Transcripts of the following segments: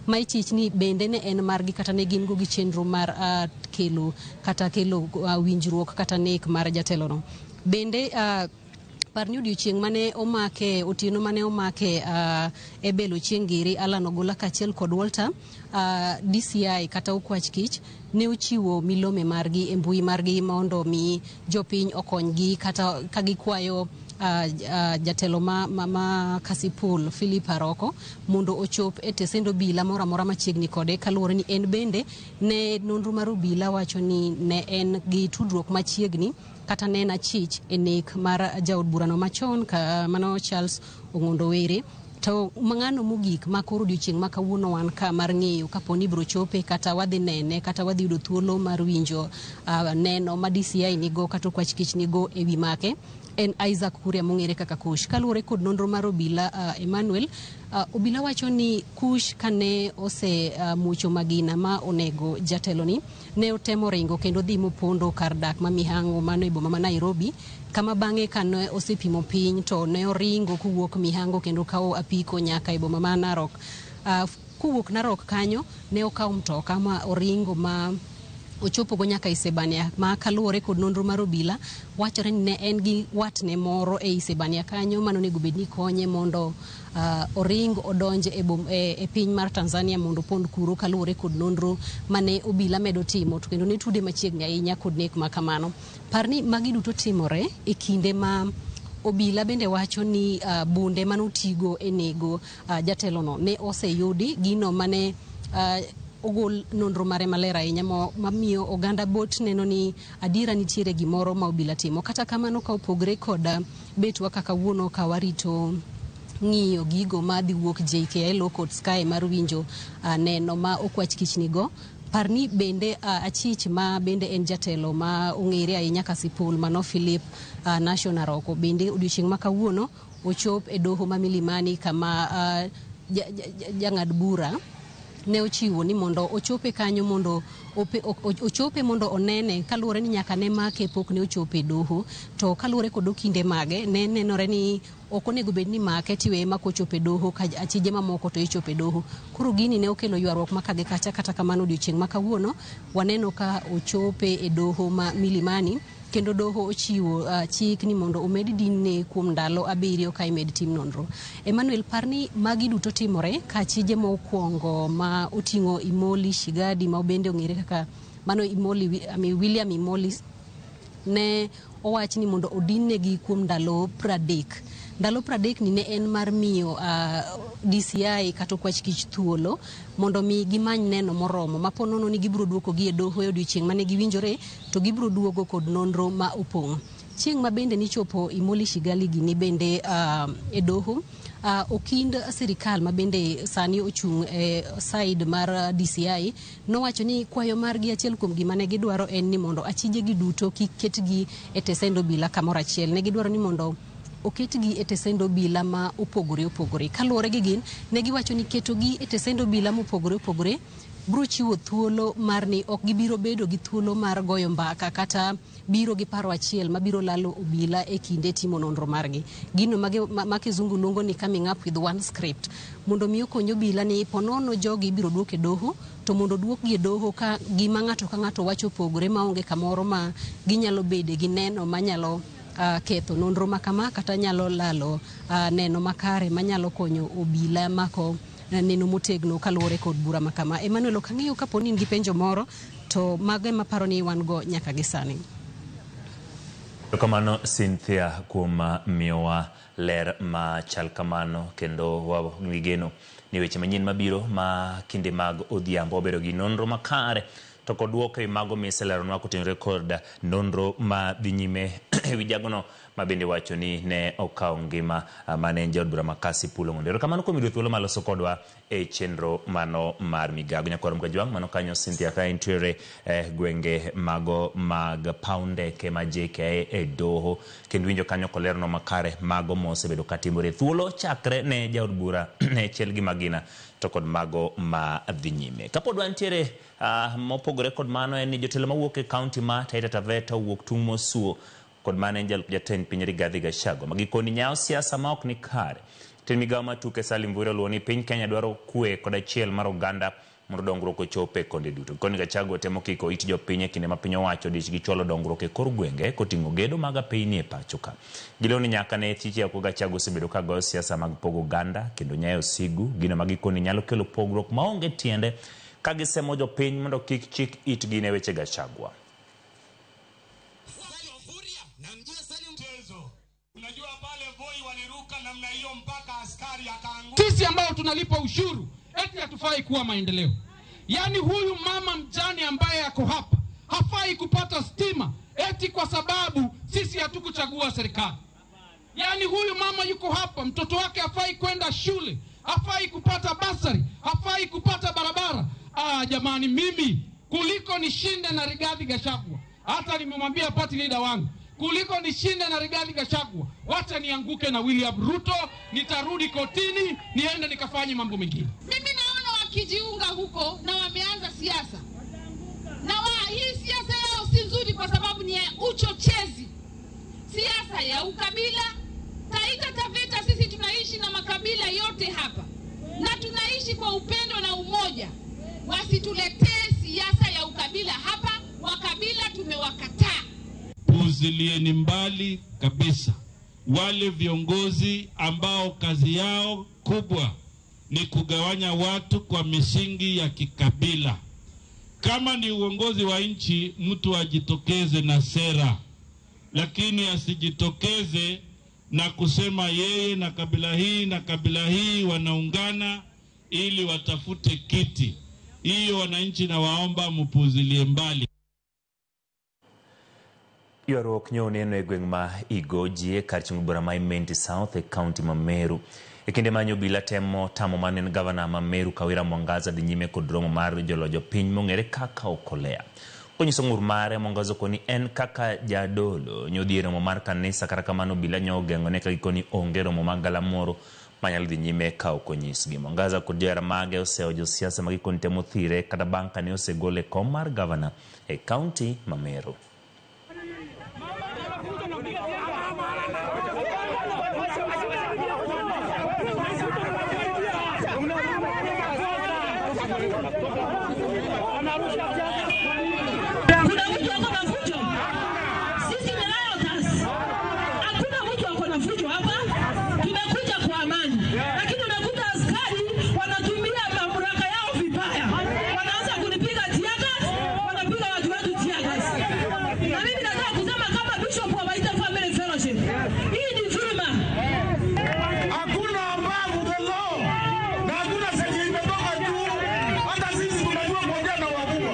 Ma ichich ni bende ne en margi kata ne gin go gi chenro mar kelo kata kelo winjruok kata nek mar jatelono. Bende par ni odiochieng' mane omake, otieno mane omake Abel Ochieng' Giri, Alan Ogola kaachiel kod Walter, DCI kata Okwach Kich ne ochiwo milome margi e mbui margi mondo mi jopiny okonygi kata ka gikwayo jatelo ma Kasipul Philip Aroko mondo ochop e tesend obila moro amora machiegni kode, kaluwore ni en bende ne nonro mar obila wacho ni ne en gi tudruok machiegni kata ne en achich e nek mar jaod burano machon ka mano Charles Ong'ondo Were. To ng'ano mogik ma koro odiochieng' ma kawuono wan ka mar ng'eyo kapo ni ibiro chope kata wadhi nene kata wadhi yudo thuolo mar winjo neno ma DCI nigo kata Okwach Kich nigo e wi make en Isaac Kuria mong'ere kaka Kush. Kaluwore kod nonro mar obila, Emmanuel, obila wacho ni Kush kane ose muocho magina ma onego jateloni, ne otemo ringo kendo dhi mopondo kar dak ma Mihango mano e boma ma Nairobi, kama bang'e kane osepimo piny to ne oringo kowuok Mihango kendo kawo apiko nyaka e boma ma Narok. Kowuok Narok kanyo ne okawo mtoka ma oringo ma ochopogo nyaka Isebania, ma kaluwore kod nonro mar obila wachore ni ne en gi watne moro e Isebania kanyo mane onego bed ni konye mondo oring odonj e piny mar Tanzania mondo opond kuro, kaluwore kod nonro mane obila medo timo to kendo ne tude machiegni ahinya kod nek ma kamano. Par ni magi duto timore e kinde ma obila bende wacho ni bunde manotigo e nego jatelono ne oseyudi, gino mane ogol nonro mare maler ahinya mamiyo oganda bot neno ni adiera nitiere gimoro ma obila timo. Kata kamano, ka opogre kod betwa kaka wuono ka warito ng'iyo gigo madhi wuok JKIA Law Courts kae mar winjo neno ma Okwach Kich nigo, par ni bende achich ma bende en jatelo ma ong'ere ahinya Kasipul mano Philip Nation Aroko bende odiochieng' ma kawuono ochop e doho ma Milimani, kama jang'ad bura ne ochiwo ni mondo ochope kanyo mondo ochope mondo onene, kaluwore ni nyaka ne make pok ne ochope e doho. To kaluwore kod okinde mage ne nenore ni ok onego bed ni make tiweye ma kochopo e doho ka achije mamoko to ichopo e doho. Koro gini ne okelo ywaruok ma ka gi kacha. Kata kamano, odiochieng' ma kawuono waneno ka ochope e doho ma Milimani kendo doho ochiwo chik ni mondo omed dinne kuom ndalo 7 ka imed tim nonro. Emmanuel, par ni magi duto timore ka achije mokwongo ma oting'o Imoli Shigadi ma bende ong'ere kaka mano Imoli, I mean William Imoli, ne owach ni mondo odinnegi kuom ndalo 30. Ndalo 30 ni ne en mar miyo DCI kata Okwach Kich thuolo mondo mi gimany neno moromo ma po nono ni gibiro duokogi e doho e odiochieng' mane giwinjore to gibiro duogo kod nonro ma opong'. Chieng' ma bende nichopo Imoli Shigali gini bende e doho, okind sirikal ma bende sani ochung' e side mar DCI nowacho ni kwayo margi, achiel kuom gima ne gidwaro en ni mondo achijegi duto kik ketgi e tesend obila kamoro achiel. Ne gidwaro ni mondo oketgi e tesend obila ma opogore opogore. Kaluwore gi gin, ne giwacho ni ketogi e tesend obila mopogore opogore biro chiwo thuolo mar ni ok gibiro bedo gi thuolo mar goyo mbaka kata biro gi paro achiel mabiro lalo obila e kinde timo nonro margi. Gino ma kizungu luongo ni coming up with one script. Mondo mi okony obila ni ponono jogi ibiro duok e doho, to mondo duokgi e doho ka gima ng'ato ka ng'ato wacho opogore maonge kamoro ma ginyalo bede gi neno manyalo ketho nonro ma kama kata nyalo lalo neno makare manyalo konyo obila mako neno motegno kaluwore kod bura ma kama. Emmanuel, ok ang'eyo kapo ni in gi penjo moro, to mago ema paro ni wan go nyaka gi sani. Erokamano Cynthia kuom miyowa ler machal kamano, kendo wan gi geno ni weche manyien mabiro ma kinde mag odhiambo wabedo gi nonro makare to kod duoko e mago miseleronwa kotenore kod nonro ma dhi nyime ewi jagono ma bende wacho ni ne okawo ngima mane en jaod bura ma Kasipul Ong'ondo. Erokamano kuom yudo thuolo mar loso kodwa e chenro mano mar migago. Nyakwar Mkajwang' mano kanyo Cynthia ka entiere e gwenge mago mag paw ndeke ma JKIA e doho kendo winjo kanyo kolerno makare mago mosebedo katimore thuolo chakre ne jaod bura ne chiel gi magina to kod mago ma dhi nyime. Kapod wantiere mopogore kod mano en ni jotelo mawuok e kaunti ma Taita Taveta owuok tung' mosuo kod mane en jalup jatend piny Rigathi Gachagua ma gikoni nyawo siasa ma ok ni kare. Jatend migao mar tuke Salim Mvurya oluwo ni piny Kenya dwaro kwe kod achiel mar oganda mondo dongruok ochop e konde duto. Koni Gachagua temo kiko it jopiny e kinde ma piny owacho odich gi chwalo dongruok e kor gwenge koting'o gedo mag apeyni e pacho ka. Gileo ni nyaka ne tich oko Gachagua osebedo ka goyo siasa mag pogo oganda kendo nyayo sigu, gino ma gikoni nyalo kelo pogruok maonge tiende ka gisemo jopiny mondo kik chik itgi ne weche Gachagua. Sisi ambao tunalipa ushuru eti hatufai kuwa maendeleo. Yaani huyu mama mjane ambaye ako hapa hafai kupata stima eti kwa sababu sisi hatukuchagua serikali. Yaani huyu mama yuko hapa, mtoto wake hafai kwenda shule, hafai kupata basari, hafai kupata barabara. Ah, jamani, mimi kuliko nishinde na Rigathi Gachagua, hata nimemwambia party leader wangu, kuliko nishinde na Rigathi Gachagua, wacha nianguke na William Ruto, nitarudi kotini niende nikafanye mambo mengine. Mimi naona wakijiunga huko na wameanza siasa. Na hii siasa yao si nzuri kwa sababu ni ya uchochezi. Siasa ya ukabila. Taita Taveta sisi tunaishi na makabila yote hapa. Na tunaishi kwa upendo na umoja. Wasituletee siasa ya ukabila hapa, wakabila tumewakataa. Puuzilieni mbali kabisa wale viongozi ambao kazi yao kubwa ni kugawanya watu kwa misingi ya kikabila. Kama ni uongozi wa nchi, mtu ajitokeze na sera, lakini asijitokeze na kusema yeye na kabila hii na kabila hii wanaungana ili watafute kiti. Hiyo wananchi na waomba mpuuzilie mbali. Ywaruok nyo oneno e gweng' ma Igoji e kar chung' bura ma Imenti South e kaunti ma Meru. E kinde ma obila temo tamo mane en gavana ma Meru Kawira Mwangaza dhi nyime kod romo mar jolo jopiny mong'ere kaka Okolea. Konyiso ng'ur mare, Mwangaza okoni en kaka jadolo nyodhi e romo mar kanisa, kata kamano obila nyo ogeng'one ka gikoni onge romo mag galamoro manyalo dhi nyime ka ok onyisgi. Mwangaza kod johera mage osewo josiasa ma gikoni temo thire kata bang' kane osegol e kom mar gavana e kaunti ma Meru. Kuna mtu ako na fujo? Sisi ni rioters. Hakuna mtu ako na fujo hapa. Tumekuja kwa amani. Lakini unakuta askari wanatumia mamlaka yao vibaya. Wanaanza kunipiga tear gas, wanapiga watu wetu tear gas. Na mimi nataka kusema kama Bishop wa Waita Family Fellowship, hii ni dhuluma. Hakuna above the law. Na hakuna senye imetoka juu. Hata sisi tunajua kuongea na wakubwa.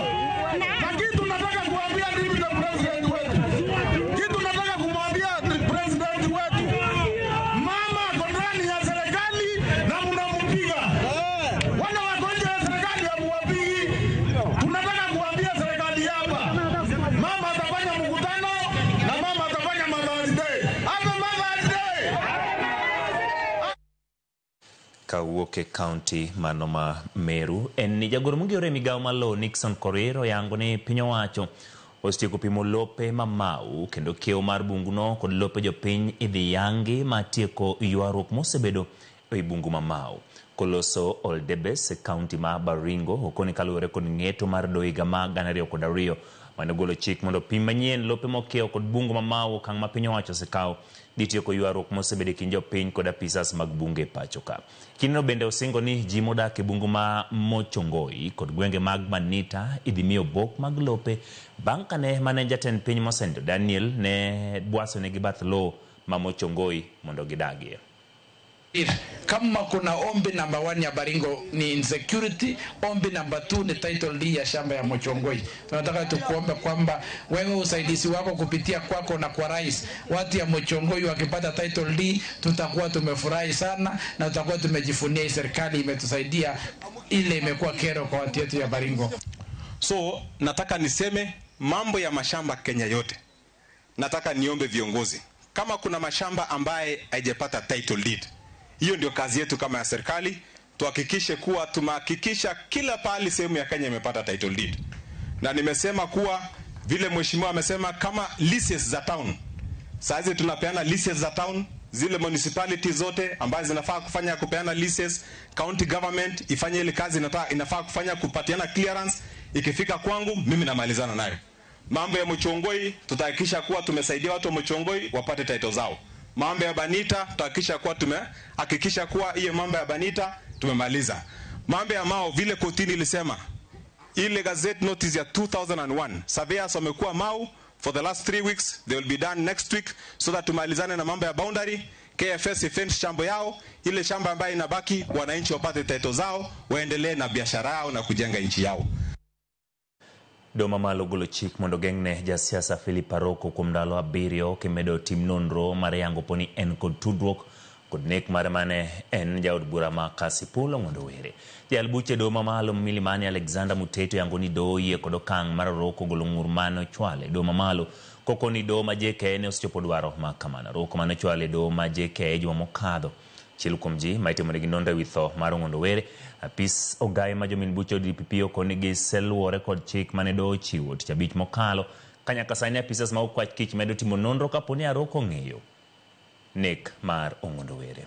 Na kitu nataka kuambia mimi na president wetu. Kitu nataka kumwambia president wetu. Mama ako ndani ya serikali na mnampiga. Wale wako nje ya serikali hamuwapigi. Tunataka kuambia serikali hapa. Mama atafanya mkutano na mama atafanya Mother's Day. Happy Mother's Day. Kawuok e kaunti mano ma Meru en ni jagoro mongirore e migawo mar lowo Nixon Korir oyango ni piny owacho osetieko pimo lope ma Mau kendo kiewo mar bunguno kod lope jopiny idhi yangi ma tieko ywaruok mosebedo e bungu ma Mau. Koloso Oldebes e kaunti ma Baringo okoni kaluwore kod ng'eto mar doho higa ma 2002 mane ogolo chik mondo pim manyien lope mokiewo kod bungu ma Mau, okang' ma piny owacho osekawo dhi tieko ywaruok mosebedo e kind jopiny kod apisas mag bunge e pacho ka. Kindeno bende osingo ni ji modak e bungu ma Mochongoi kod gwenge mag Manita idhi miyo obok mag lope bang' kane mane jatend piny Mosendo Daniel ne bwasonegi bath lowo ma Mochongoi mondo gidagie. Kama kuna ombi namba 1 ya Baringo ni insecurity, ombi namba 2 ni title deed ya shamba ya Mochongoi. Tunataka tukuombe kwamba wewe usaidizi wako kupitia kwako na kwa rais, watu ya Mochongoi wakipata title deed tutakuwa tumefurahi sana na tutakuwa tumejifunia hii serikali imetusaidia, ile imekuwa kero kwa watu wetu ya Baringo. So nataka niseme mambo ya mashamba Kenya yote. Nataka niombe viongozi, kama kuna mashamba ambaye haijapata title deed, hiyo ndio kazi yetu kama ya serikali, tuhakikishe kuwa tumehakikisha kila pahali sehemu ya Kenya imepata title deed. Na nimesema kuwa vile mheshimiwa amesema, kama leases za town, saa hizi tunapeana leases za town Zile municipality zote ambazo zinafaa kufanya kupeana leases, county government ifanye ile kazi inafaa kufanya kupatiana clearance. Ikifika kwangu mimi namalizana nayo. Mambo ya Muchongoi tutahakikisha kuwa tumesaidia watu wa Muchongoi wapate title zao. Mambo ya Banita tutahakikisha kuwa tumehakikisha kuwa hiyo mambo ya Banita tumemaliza. Mambo ya Mao vile kotini ilisema ile gazette notice ya 2001, surveyors wamekuwa Mau for the last 3 weeks, they will be done next week so that tumalizane na mambo ya boundary. KFS ifence shamba yao, ile shamba ambayo inabaki wananchi wapate title zao, waendelee na biashara yao na kujenga nchi yao. Doho mamalo ogolo chik mondo geng'ne jasiasa Philip Aroko kuom ndalo 7 kimedo tim nonro mar yango poni en kod tudruok kod nek mare mane en jaod bura ma Kasipul Ong'ondo Were. Jayal buche doho mamalo Milimani Alexander Muteto yango ni doho oyie kod okang' mar Aroko golo ng'ur mane ochwale doho mamalo koko ni doho ma JKIA ne osechopo dwaro ma kamano. Aroko mane ochwale doho ma JKIA juma mokadho. Achiel kuom ji ma itimonegi nonro ewi tho mar Ong'ondo Were, apis ogai ma jomin buche od DPP okoni giseluwore kod chik mane doho ochiwo tich abich mokalo. Ka nyaka sani apisas ma okwach kich medo timo nonro kapo ni Aroko ong'eyo nek mar Ong'ondo Were.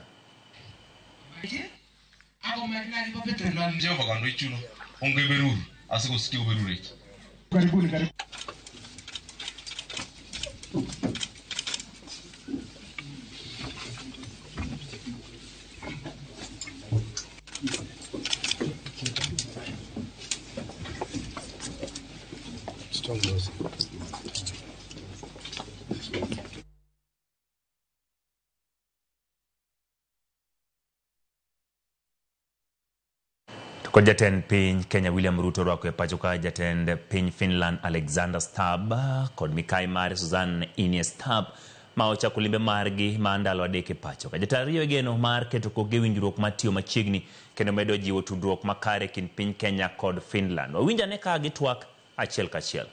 Kod jatend piny Kenya William Ruto orwako e pacho ka jatend piny Finland Alexander Stubb kod mikai mare Susanne Ines Stubb ma ochako limbe margi ma ndalo 3 e pacho ka. Jatend ariyo igeno mar keto koke winjruok matiyo machiegni kendo medo jiwo tudruok makare kind piny Kenya kod Finland. Wawinj ane ka gitwak achiel kachiel.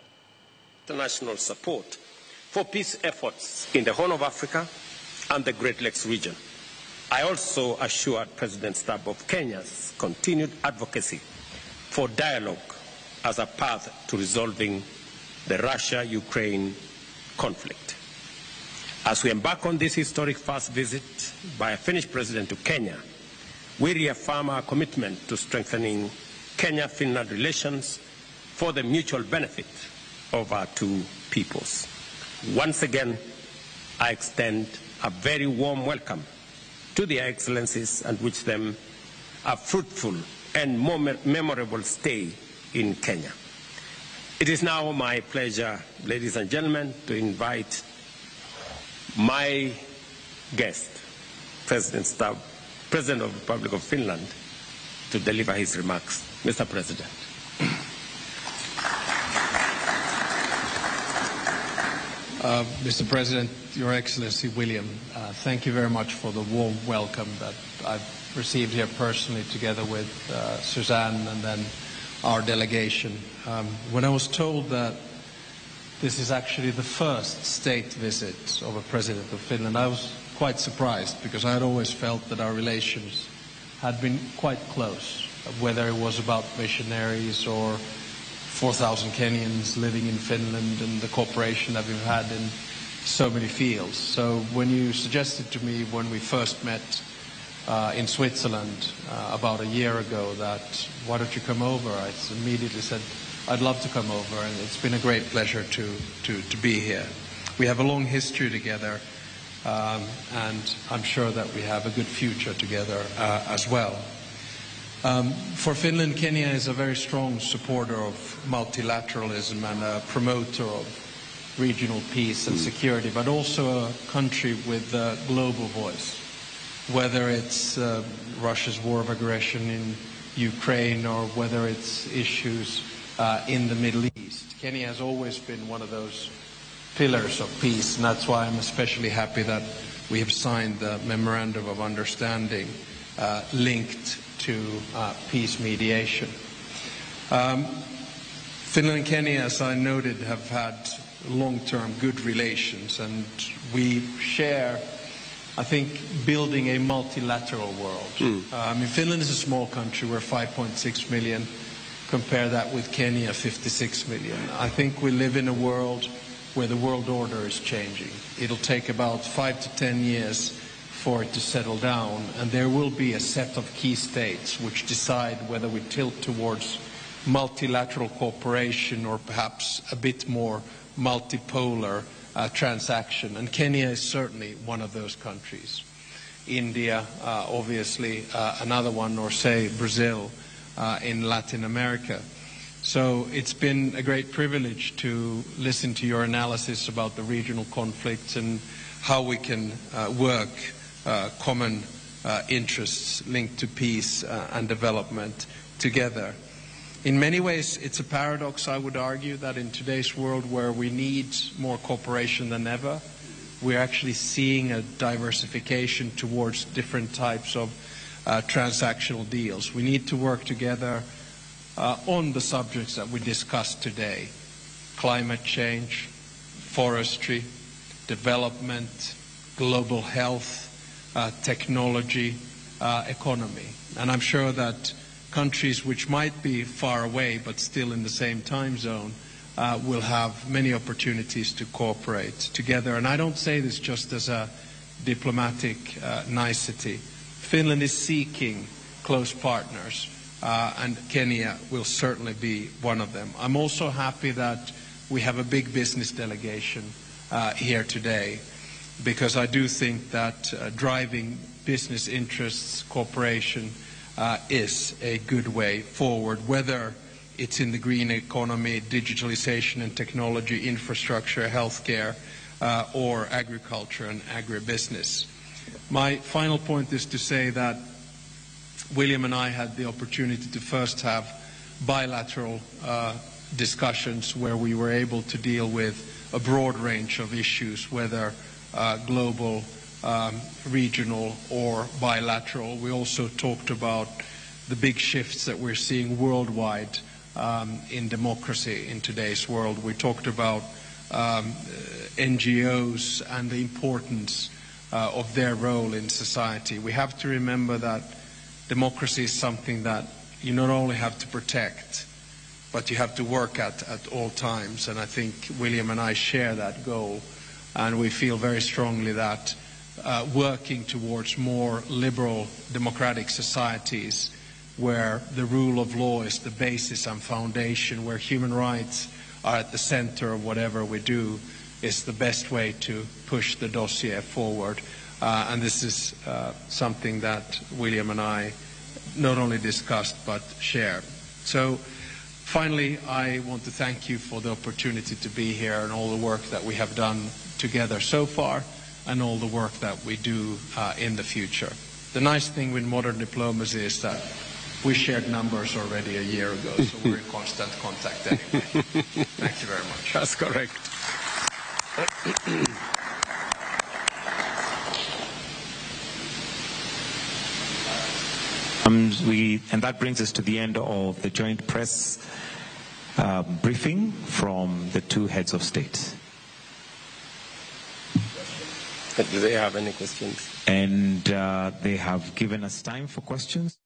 International support for peace efforts in the Horn of Africa and the Great Lakes region. I also assured President Stubb of Kenya's continued advocacy for dialogue as a path to resolving the Russia-Ukraine conflict. As we embark on this historic first visit by a Finnish president to Kenya, we reaffirm our commitment to strengthening Kenya-Finland relations for the mutual benefit of our two peoples. Once again, I extend a very warm welcome to their excellencies and wish them a fruitful and more memorable stay in Kenya. It is now my pleasure, ladies and gentlemen, to invite my guest, President Stubb, President of the Republic of Finland, to deliver his remarks. Mr. President. Mr. President, Your Excellency William, thank you very much for the warm welcome that I've received here personally together with Suzanne and then our delegation. When I was told that this is actually the first state visit of a president of Finland, I was quite surprised because I had always felt that our relations had been quite close, whether it was about missionaries or 4,000 Kenyans living in Finland and the cooperation that we've had in so many fields. So when you suggested to me when we first met in Switzerland about a year ago that why don't you come over, I immediately said I'd love to come over, and it's been a great pleasure to be here. We have a long history together, and I'm sure that we have a good future together as well. For Finland, Kenya is a very strong supporter of multilateralism and a promoter of regional peace and security, but also a country with a global voice. Whether it's Russia's war of aggression in Ukraine or whether it's issues in the Middle East. Kenya has always been one of those pillars of peace, and that's why I'm especially happy that we have signed the Memorandum of Understanding linked to peace mediation. Finland and Kenya, as I noted, have had long-term good relations, and we share, I think, building a multilateral world. I mean, Finland is a small country. We're 5.6 million. Compare that with Kenya, 56 million. I think we live in a world where the world order is changing. It'll take about 5 to 10 years for it to settle down, and there will be a set of key states which decide whether we tilt towards multilateral cooperation or perhaps a bit more multipolar transaction. And Kenya is certainly one of those countries. India, obviously, another one, or say Brazil in Latin America. So it's been a great privilege to listen to your analysis about the regional conflicts and how we can work common interests linked to peace and development together. In many ways, it's a paradox, I would argue, that in today's world where we need more cooperation than ever, we're actually seeing a diversification towards different types of transactional deals. We need to work together on the subjects that we discussed today: climate change, forestry, development, global health, technology, economy. And I'm sure that countries which might be far away but still in the same time zone will have many opportunities to cooperate together. And I don't say this just as a diplomatic nicety. Finland is seeking close partners, and Kenya will certainly be one of them. I'm also happy that we have a big business delegation here today, because I do think that driving business interests, cooperation, is a good way forward, whether it's in the green economy, digitalization and technology, infrastructure, healthcare, or agriculture and agribusiness. My final point is to say that William and I had the opportunity to first have bilateral discussions where we were able to deal with a broad range of issues, whether global, regional, or bilateral. We also talked about the big shifts that we're seeing worldwide in democracy in today's world. We talked about NGOs and the importance of their role in society. We have to remember that democracy is something that you not only have to protect, but you have to work at all times. And I think William and I share that goal. And we feel very strongly that working towards more liberal democratic societies where the rule of law is the basis and foundation, where human rights are at the center of whatever we do, is the best way to push the dossier forward. And this is something that William and I not only discussed but share. So finally, I want to thank you for the opportunity to be here and all the work that we have done together so far and all the work that we do in the future. The nice thing with modern diplomacy is that we shared numbers already a year ago, so we're in constant contact anyway. Thank you very much. That's correct. And that brings us to the end of the joint press briefing from the two heads of state. Do they have any questions? And they have given us time for questions.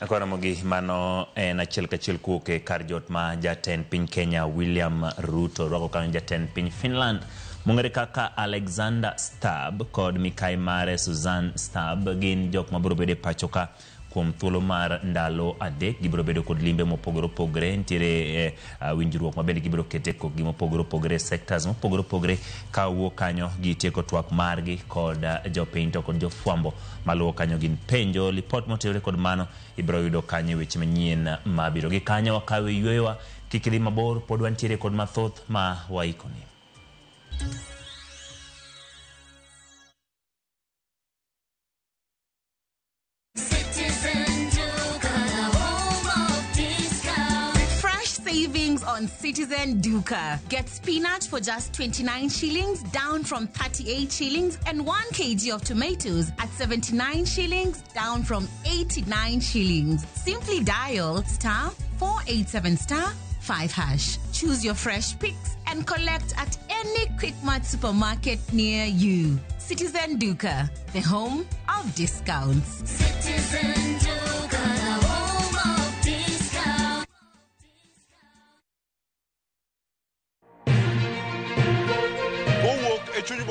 Ramogi mano en achiel kachiel kowuok e kar jot ma jatend piny Kenya William Ruto rwako kanyo jatend piny Finland mong'ere kaka Alexander Stubb kod mikai mare Susanne Stubb gin jok mabiro bedo e pacho ka kuom thuolo mar ndalo 3. Gibiro bedo kod limbe mopogore opogore, nitiere winjruok mabende gibiro kete kokgi mopogore opogore, sectors mopogore opogore. Ka wuok kanyo gitieko twak margi kod jopiny to kod jofwambo maluwo kanyo gin penjo. Lipot motenore kod mano ibiro yudo kanyo e weche manyien mabiro. Gi kanyo wakawe yweyowa, kik idhi mabor, pod wantiere kod mathoth ma waikoni. Savings on Citizen Duka. Get spinach for just 29 shillings, down from 38 shillings, and 1 kg of tomatoes at 79 shillings, down from 89 shillings. Simply dial *487*5#. Choose your fresh picks and collect at any Quickmart supermarket near you. Citizen Duka, the home of discounts. Citizen Duka.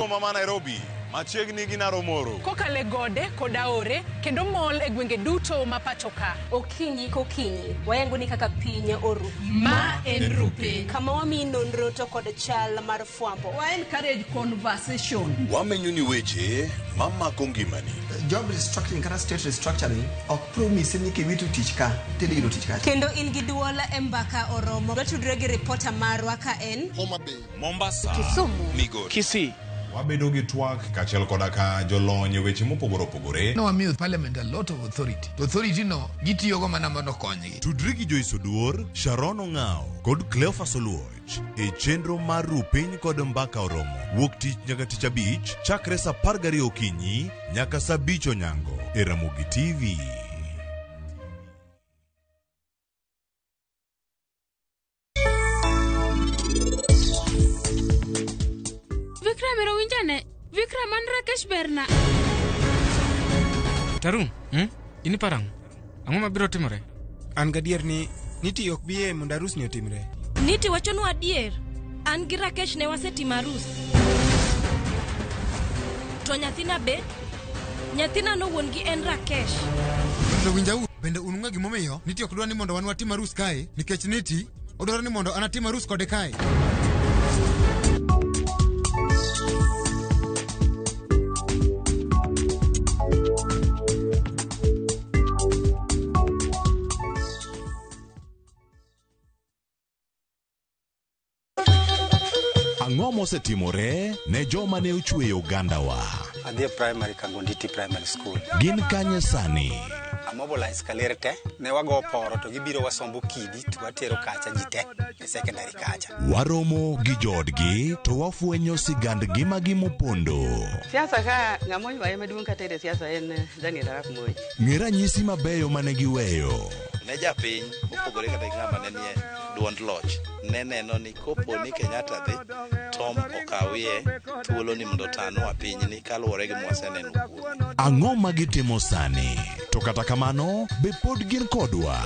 boma ma Nairobi, machiegni gi Naromoro. Kokale gode kod aore kendo mol e gwenge duto ma pacho ka. Okinyi kokinyi, wayango ni kaka piny oru. Ma en Rupiny. Kama wamiyi nonro to kod chal mar fwambo. Wa encourage conversation. Wamenyo ni weche mamako ngimani. Job restructuring kata state restructuring ok promise ni kiwito tich ka tidhi yudo tich kacha. Kendo in gi duol e mbaka oromo. Watudre gi ripota marwa ka en Homa Bay, Mombasa, Kisumu, Migori, Kisii. Wabedo gi twak kaachiel koda ka jolony e weche mopogore opogore. Nowamiyo parliament a lot of authority. To authority no gitiyogo mana mondo okonygi. Tudri gi Joyce Oduor, Sharon Ong'ao kod Cleophas Oluoch e chenro mar Rupiny kod Mbaka Oromo wuok tich nyaka tich abich chakre saa 12 okinyi nyaka saa 5 onyango e Ramogi TV. Vikram ero winjane. Vikram an Rakesh berna. Tarun, In iparang'o? Ang'o mabiro timore? An gadier ni Niti ok bi yie mondo arus ni otimre. Niti wachonwa adier. An gi Rakesh ne wasetimo arus. To nyathina be? Nyathina no wuon gi en Rakesh. To winjauru, bende un ung'e gimomiyo Niti ok dwa ni mondo wan watim arus kae, nikech Niti odwaro ni mondo an atim arus kode kae. Ang'o mosetimore ne joma ne ochweyo ogandawa? Adhi e primary Kangonditi Primary School. Gin kanye sani? Amobilize kaler te, ne wago poro to gibiro wasombo kidi to watero kacha ji te e secondary kacha. Waromo gi joodgi to wafwenyo sigand ngimagi mopondo. Siasa ka ng'ama oywaye maduong' katere siasa en Daniel Arap Moi. Ng'e ranyisi mabeyo mane giweyo. Ne japiny mopogore kata gi ng'ama ne nie duond loch ne neno ni kopo ni Kenyatta dhi Tom okawie thuolo ni mondo otanwa pinyni kaluwore gi mwaseneno kuome. Ang'o ma gitimo sani? To kata kamano, be pod gin kodwa?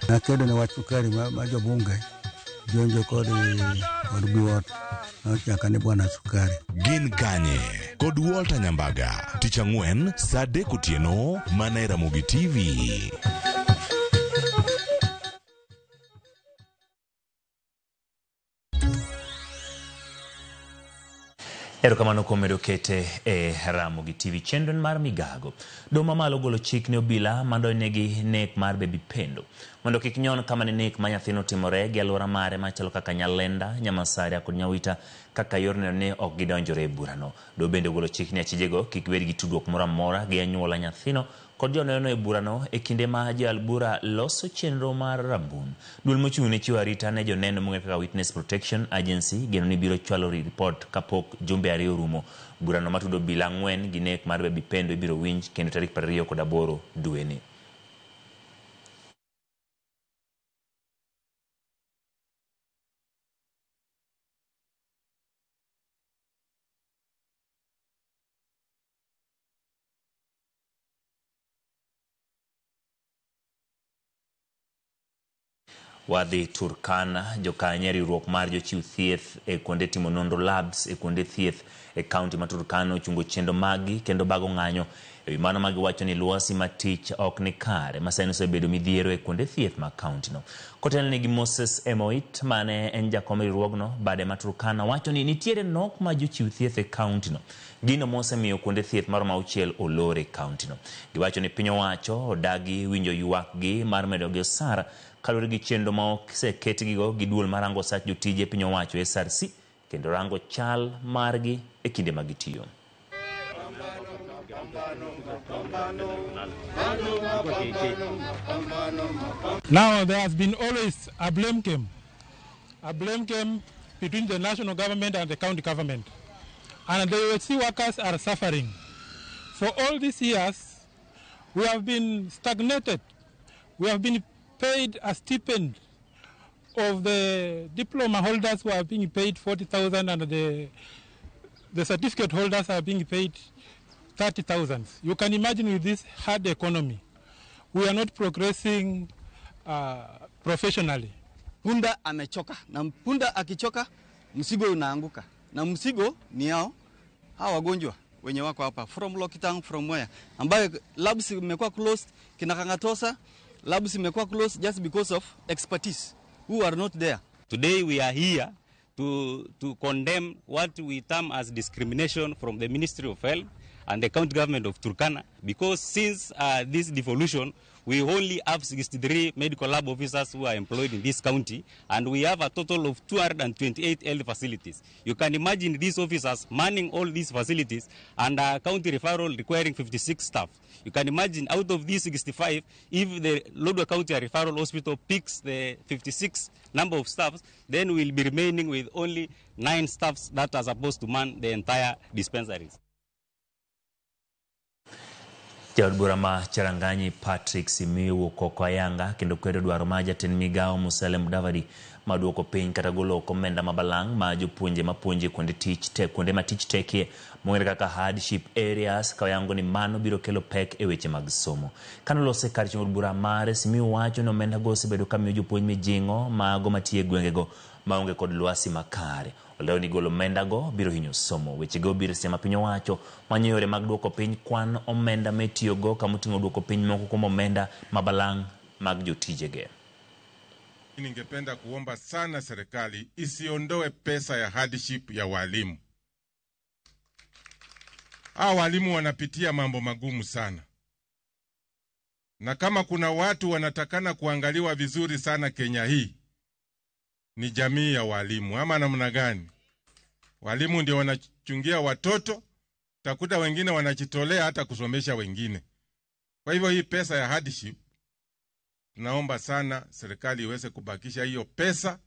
Nakedo ne wach sukari ma jobunge jonjo kod biwot nochaka ni bwana sukari. Gin kanye? Kod Walter Nyambaga, tich ang'wen saa 3 otieno mana e Ramogi TV. Erokamano kuom medo kete e Ramogi TV chenro mar migago. Doho mamalo ogolo chik ne obila mandonjnegi nek mar Baby Pendo mondo kik nyon kama ne nek ma nyathino otimore gi alwora mare machalo kaka Nyalenda, Nyamasaria kod Nyawita kaka yor neno ni ok gidonjore e burano. Doho bende ogolo chik ni achijego kik bed gi tudruok moro amora gi anyuola nyathino kod joneno e burano e kinde ma joyal bura loso chenro mar Rambun. Duol mochung' ne chiwo arita ne joneno mong'ere kaka Witness Protection Agency geno ni biro chwalo ripot kapok jumbe 2 orumo. Burano matudo obila 4 gi nek mar Baby Pendo ibiro winj kendo tarik 28 dweni. Wadhi Turkana, jokanye riwruok mar jochiw thieth e kuonde timo nonro labs e kuonde thieth e kaunti ma Turkana ochungo chenro maggi kendo bago ng'anyo. E wi mano magiwacho ni lwasi ma tich ok ni kare ma sani osebedo midhiero e kuonde thieth mag kauntino. Kotelne gi Moses Emoit mane en jakom riwruogno bade ma Turkana wacho ni nitiere nok ma jochiw thieth e kauntino. Gino mosemiyo kuonde thieth maromo 6 olor e kauntino. Giwacho ni piny owacho odagi winjo ywakgi mar medogi osara kaluwore gi chenro ma oseketgigo gi duol marango osach jotije piny owacho SRC kendo rango chal margi e kinde ma gitiyo. Now there has been always a blame game between the national government and the county government. And the UHC workers are suffering. For all these years, we have been stagnated. We have been paid a stipend of the diploma holders who are being paid 40,000 and the certificate holders are being paid 30,000. You can imagine with this hard economy, we are not progressing professionally. Punda amechoka, na punda akichoka, mzigo unaanguka, na mzigo ni yao Hawa wagonjwa wenye wako hapa from Lokitaung, from where, ambayo labs imekuwa closed, kina Kangatosa labs imekuwa closed just because of expertise who are not there. Today we are here to condemn what we term as discrimination from the Ministry of Health and the county government of Turkana, because since this devolution, we only have 63 medical lab officers who are employed in this county, and we have a total of 228 health facilities. You can imagine these officers manning all these facilities and a county referral requiring 56 staff. You can imagine out of these 65, if the Lodwar County Referral Hospital picks the 56 number of staffs, then we'll be remaining with only 9 staffs that are supposed to man the entire dispensaries. Jaod bura ma Cherangany Patrick Simiyu owuok ayanga kendo kwedo dwaro mar jatend migao Musalia Mudavadi ma duoko piny kata golo oko omenda ma balang' ma jopuonje mapuonjo e kuonde tich te kuonde ma tich tekie mong'ere kaka hardship areas ka oyango ni mano biro kelo pek e weche mag somo. Kanolose kar chung' od bura mare, Simiyu wacho ni omenda go osebedo ka miyo jopuonj mijing'o mago matiyo e gwengego maonge kod lwasi makare. Olero ni golo omenda go biro hinyo somo. Wechego biro seche ma piny owacho manyo yore mag duoko piny kwan omenda mitiyogo kamoting'o duoko piny moko kuom omenda ma balang' mag jotijege. Ningependa kuomba sana serikali isiondoe pesa ya hardship ya walimu. Hawa walimu wanapitia mambo magumu sana. Na kama kuna watu wanatakana kuangaliwa vizuri sana Kenya hii, ni jamii ya walimu. Ama namna gani? Walimu ndio wanachungia watoto, utakuta wengine wanajitolea hata kusomesha wengine. Kwa hivyo hii pesa ya hardship, tunaomba sana serikali iweze kubakisha hiyo pesa,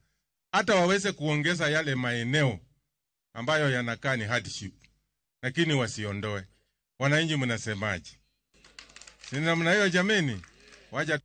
hata waweze kuongeza yale maeneo ambayo yanakaa ni hardship, lakini wasiondoe. Wananchi mnasemaje? Si namna hiyo jameni? Waja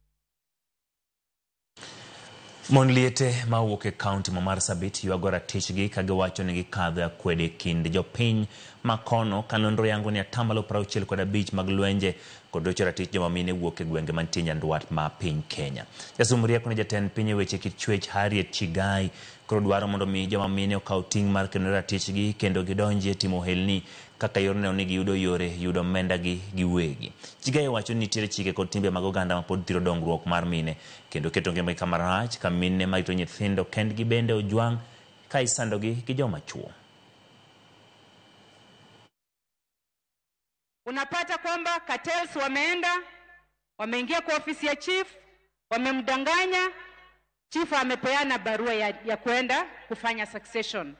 Mon liete mawuok e kaunti ma Marsabit ywago ratichgi ka giwacho ni gikadho e akwede e kind jopiny ma kono ka nonro yango ni 65% mag lwenje kod rocho ratich joma mine wuok e gwenge mantie nyandwat ma piny Kenya. Jasum rieko ne jatend piny e weche kit chwech Harriet Chigai koro dwaro mondo mi joma mine okaw ting' mar keno ratichgi kendo gidonjie timo ohelni kaka yor neno ni giyudo yore yudo omenda gi giwegi. Chigai wacho ni nitiere chike kod timbe mag oganda ma pod thiro dongruok mar mine kendo keto ngimagi kama rach ka mine marito nyithindo kendgi bende ojwang' ka isandogi gi joma chuo. Unapata kwamba cartels wameenda, wameingia kwa ofisi ya chief, wamemdanganya, chief amepeana barua ya kuenda kufanya succession.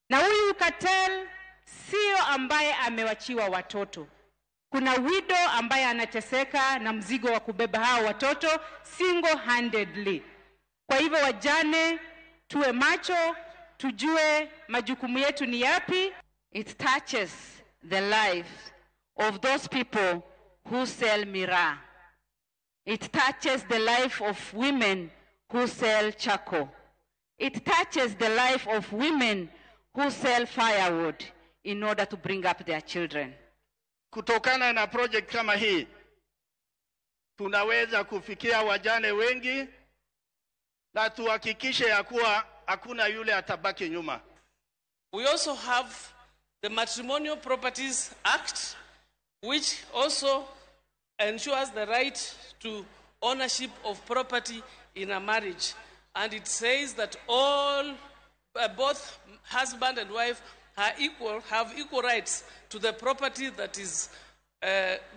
Na huyu cartel sio ambaye amewachiwa watoto. Kuna widow ambaye anateseka na mzigo wa kubeba hao watoto single-handedly. Kwa hivyo wajane, tuwe macho, tujue majukumu yetu ni yapi. It touches the life of those people who sell miraa. It touches the life of women who sell charcoal. It touches the life of women who sell firewood in order to bring up their children. Kutokana na project kama hii, tunaweza kufikia wajane wengi na tuhakikishe ya kuwa hakuna yule atabaki nyuma. We also have the Matrimonial Properties Act, which also ensures the right to ownership of property in a marriage. And it says that both husband and wife are equal, have equal rights to the property that is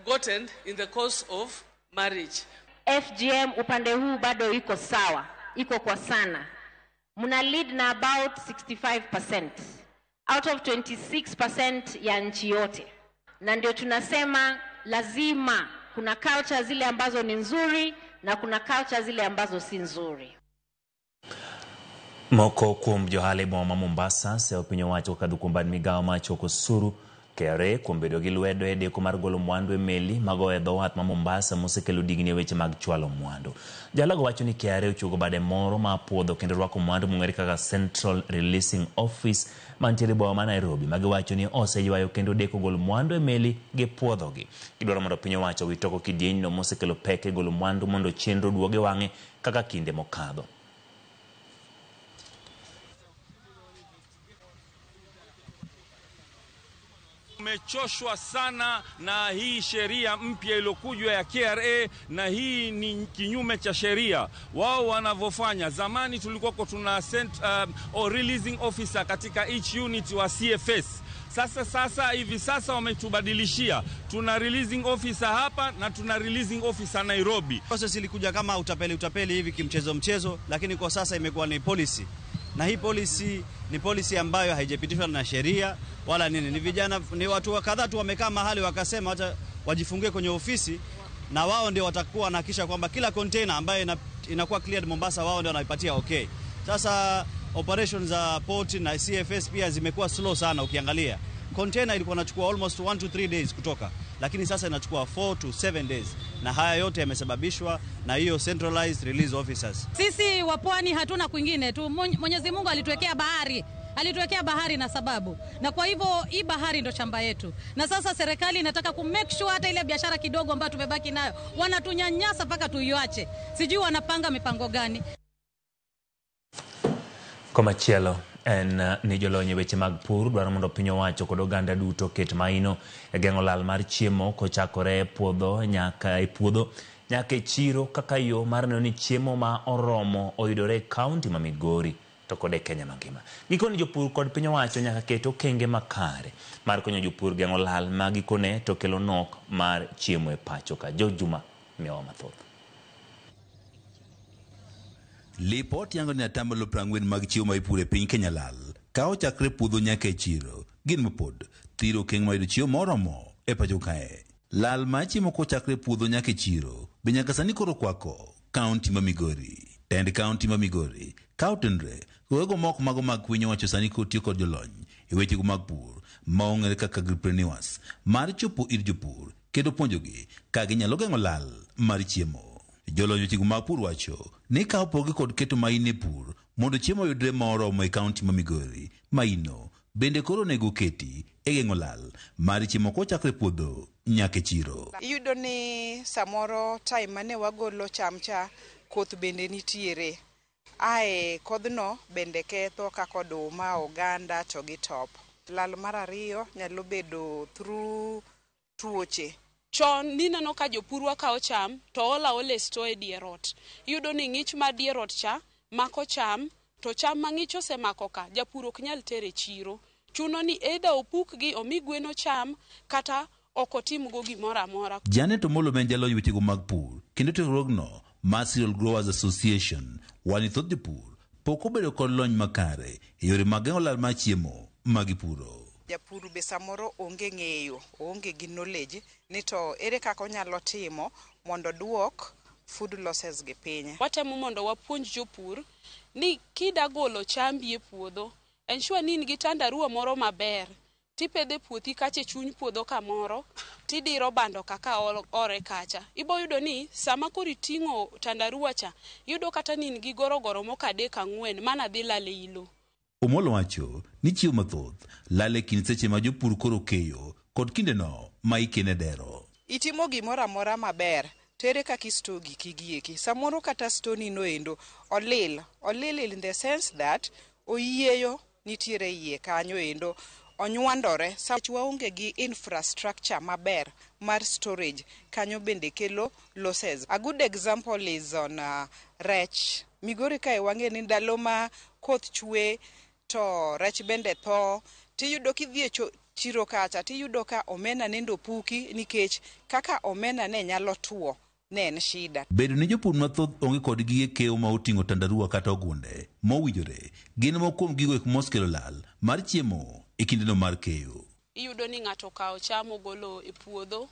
gotten in the course of marriage. FGM upande huu bado iko sawa, iko kwa sana. Mna lead na about 65% out of 26% ya nchi yote. Na ndio tunasema lazima kuna culture zile ambazo ni nzuri na kuna culture zile ambazo si nzuri. Moko kuom johala e boma ma Mombasa seyo piny owacho kokadho kuom bad migao mar choko osuru KRA kuom bedo gi lwedo e deko mar golo mwandu e meli magoyo e dho wath ma Mombasa mosekelo digni e weche mag chwalo mwandu. Jalago wacho ni KRA ochuogo bade moro ma puodho kendo rwako mwandu mong'ere kaka Central Releasing Office mantiere e boma ma Nairobi ma giwacho ni oseywayo kendo deko golo mwandu e meli gi puodhogi. Gidwaro mondo piny owacho owit oko kidienyno mosekelo pek e golo mwandu mondo chenro oduog e wang'e kaka kinde mokadho. Tumechoshwa sana na hii sheria mpya iliyokuja ya KRA, na hii ni kinyume cha sheria wao wanavyofanya. Zamani tulikuwa tuna sent, or releasing officer katika each unit wa CFS. Sasa hivi sasa wametubadilishia, tuna releasing officer hapa na tuna releasing officer Nairobi. Process ilikuja kama utapeli hivi kimchezo mchezo, lakini kwa sasa imekuwa ni policy. Na hii policy ni policy ambayo haijapitishwa na sheria wala nini. Ni vijana, ni watu kadhaa tu wamekaa mahali wakasema acha wajifungie kwenye ofisi, na wao ndio watakuwa wanahakikisha kwamba kila container ambayo inakuwa cleared Mombasa wao ndio wanaipatia okay. Sasa operations za port na CFS pia zimekuwa slow sana. Ukiangalia container ilikuwa inachukua almost 1 to 3 days kutoka, lakini sasa inachukua 4 to 7 days, na haya yote yamesababishwa na hiyo centralized release officers. Sisi wa pwani hatuna kwingine tu. Mwenyezi Mungu alituwekea bahari, alituwekea bahari na sababu, na kwa hivyo hii bahari ndo shamba yetu. Na sasa serikali inataka ku make sure hata ile biashara kidogo ambayo tumebaki nayo wanatunyanyasa mpaka tuiache. Sijui wanapanga mipango gani. Komachielo en ni jolony e weche mag pur dwaro mondo piny owacho kod oganda duto ket maino e geng'o lal mar chiemo kochakore e puodho nyaka e puodho nyaka e chiro kaka yo mar neno ni chiemo ma oromo oyudore e kaunti ma Migori to kod e Kenya mangima. Gikone jopur kod piny owacho nyaka ket okenge makare mar konyo jopur geng'o lal ma gikone to kelo nok mar chiemo e pacho ka. George Juma miyowa mathoth. Lipot yango ni atamalo 40 mag chiemo ma ipuro e piny Kenya lal ka ochakre puodho nyaka e chiro gin mapod thiro okeng' mar yudo chiemo moromo e pacho kae. Lal mar chiemo kochakre puodho nyaka e chiro be nyaka sani koro kwako kaunti ma Migori. Tend kaunti ma Migori ka otenre wego moko mago mag piny owacho sani kotiyo kod jolony e wechego mag pur ma ong'ere kaka agripreneurs mar chopo ir jopur kendo puonjogi ka ginyalo geng'o lal mar chiemo. Jolony wechego mag pur wacho ni ka opogi kod keto maino e pur mondo chiemo oyudre moromo e kaunti ma Migori, maino bende koro onego keti e geng'o lal mar chiemo kochakre puodho nyaka e chiro. Iyudo ni samoro time mane wagolo cham cha koth bende nitiere, ae kodhno bende ketho kaka oduma, oganda to gi top. Lal mar ariyo nyalo bedo through tuoche. Chon nineno ka jopurwa kawo cham to ola ole store e dier ot. Iyudo ni ng'ich mar dier ot cha mako cham, to cham ma ng'ich osemako ka japur ok nyal tere chiro. Chuno ni either opukgi omi gweno cham kata ok otimgo gimoro amora. Janet Omolo ma en jalony wechego mag pur kendo riwruogno mar Cereal Growers Association wani thoth jopur pok obedo kod lony makare e yore mag geng'o lal mar chiemo ma gipuro. Japur be samoro onge ng'eyo, onge gi knowledge ni to ere kaka onyalo timo mondo duok food losses gi piny. Watemo mondo wapuonj jopur ni kida golo chambi e puodho, ensure ni in gi tandarua moro maber, tipedhe puothi kacha e chuny puodho kamoro, tidiro bando kaka ore kacha. Ibo yudo ni sama koro iting'o tandarua cha, iyudo kata ni in gi gorogoro moko 3 4 mana dhi lal e ilo. Omolo wacho ni chiemo mathoth lal e kind seche ma jopur koro keyo kod kindeno ma ikene dero. Itimo gimoro amora maber, to ere kaka isto giki gieki? Samoro kata stoni noendo olil, olil in the sense that oyieyo nitiere iye kanyo endo, onywandore. Sama waonge gi infrastructure maber mar storage, kanyo bende kelo losses. A good example is on rech. Migori kae wang'e ni ndalo ma koth chwe to rech bende tho, tiyudo kidhi e chiro kacha tiyudo ka omena nendo puki nikech kaka omena ne nyalo tuo ne en shida. Bedo ni jopur mathoth onge kod gige keyo ma oting'o tandarua kata ogunde mowinjore gin moko kuom gigo eko mosekelo lal mar chiemo e kindeno mar keyo. Iyudo ni ng'ato okawo cham ogolo e puodho,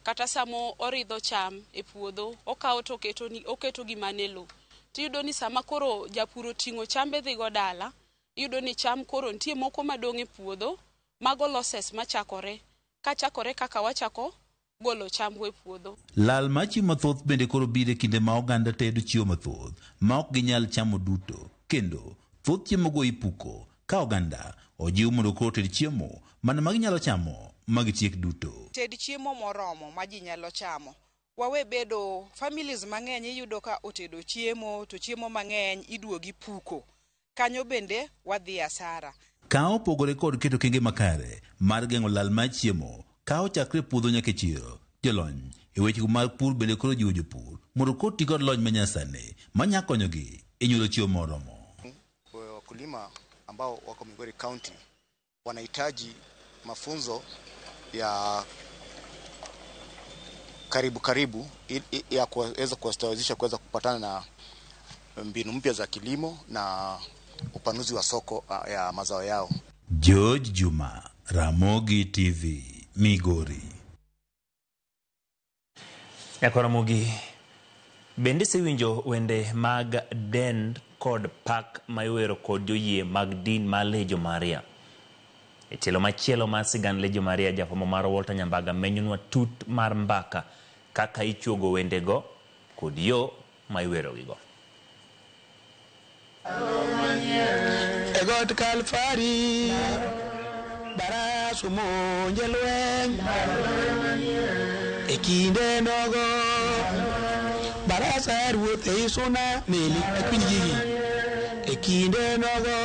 kata samo oridho cham e puodho okawo to oketo gima ne lo. Tiyudo ni sama koro japur oting'o chambe dhigo dala, iyudo ni cham koro nitie moko madong' e puodho, mago losses machakore, kachakore kaka wachako golo chambwa e puodho. Lal mar chiemo mathoth bende koro biro e kinde ma oganda tedo chiemo mathoth ma ok ginyal chamo duto, kendo thoth chiemogo ipuko ka oganda ojiw mondo koro ted chiemo mana ma ginyalo chamo ma gitiek duto. Ted chiemo moromo ma ji nyalo chamo. Wawe bedo families mang'eny iyudo ka otedo chiemo to chiemo mang'eny iduogi puko. Kanyo bende wadhi asara. Ka opogore kod keto kenge makare mar geng'o lal mar chiemo ka ochakre e puodho nyaka e chiro, jolony e weche mag pur bende koro jiwo jopur mondo koro ti kod lony manyasani manya konyogi e nyuolo chiemo moromo. Wakulima ambao wako Migori County wanahitaji mafunzo ya karibu karibu ya kuweza kuwastawizisha kuweza kupatana na mbinu mpya za kilimo na upanuzi wa soko ya mazao yao. George Juma, Ramogi TV, Migori. Nyako Ramogi, bende isewinjo wende mag dend kod pak ma iwero kod joyie mag din mar Legion Maria? E tielo machielo mar sigand Legion Maria, jafwambo mar Walter Nyambaga menyonwa tut mar mbaka kaka ichuogo wendego kod yo ma iwerogigo. E got Kalvari, barasu monje lweny. E kinde nogo, barasa ruoth ei suna meli akwinj gigi. E kinde nogo,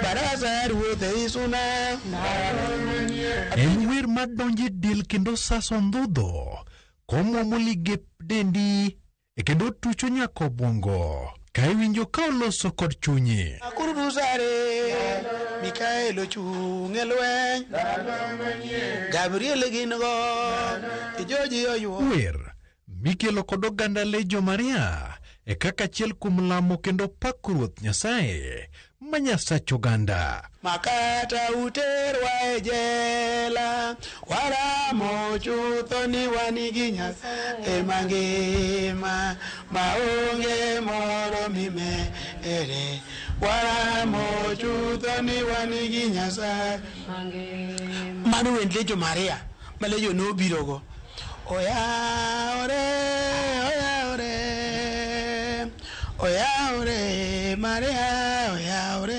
barasa ruoth ei suna. En wer madonjo e del kendo saso ndhudho, komwomo ligep dendi e kendo tucho nyaka obwongo. Ka iwinjo ka oloso kod chunyi. Akurudusare, Mikael ochung' e lweny. Gabriel gin go, Ijoji oyuo. Wer mikelo kod oganda Legion Maria e kaka achiel kuom lamo kendo pako Ruoth Nyasaye ma Nyasach oganda. Makata uterwa e jela, waramo chutho ni wan gi Nyasaye mangima, maonge moro mimere. Waramo chutho ni wan gi Nyasaye mangima. Mano wend Legion Maria, ma Legion nobirogo. Oyawore, oyawore, oyawore, Maria, oyawore.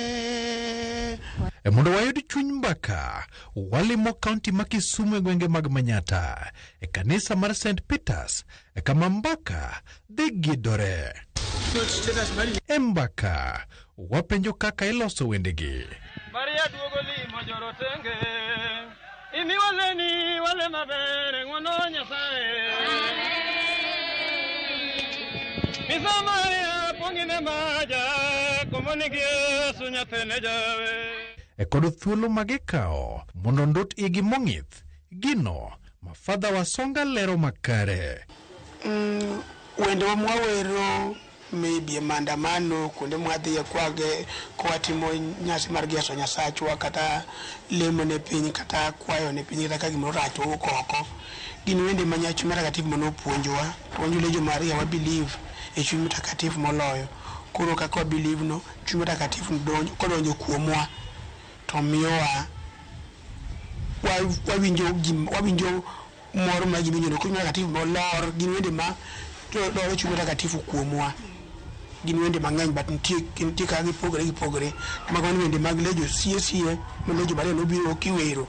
E mondo wayud chuny mbaka, walimo kaunti ma Kisumu e gwenge mag Manyatta, e kanisa mar St. Peters, e kama mbaka dhi gidore. E mbaka, wapenjo kaka iloso wendegi. Maria duogo limo jorotenge, imi waleni wale maber ng'wono Nyasaye. Misa Maria pong'ine maja, komonigi Yesu nyathine jawe. E kod thuolo ma gikawo mondo ondot igi mong'ith, gino ma Fadha Wasonga lero makare. Wende mwawero maybe e maandamano kuonde mwadhiye kwage kwatimo nyasi mar geso Nyasachwa kata lemo ne piny kata kwayo ne piny kata ka gimoro rach wawuok oko. Gin wende ma Chuny Mtakatifu manopuonjowa. To wan jo Legion Maria wa believe e Chuny Mtakatifu moloyo. Koro kaka wa believe no, Chuny Mtakatifu kodonjo kuomwa to miyowa wawinjo mor ma gima inyuolo. Chuny Mtakatifu molor gin wende ma loro Chuny Mtakatifu kuomwa. Gin wende mang'eny but nitie kaka gipogore gipogore. Mago gin wende mag Legion sie sie ma Legion Maria nobiro kiwero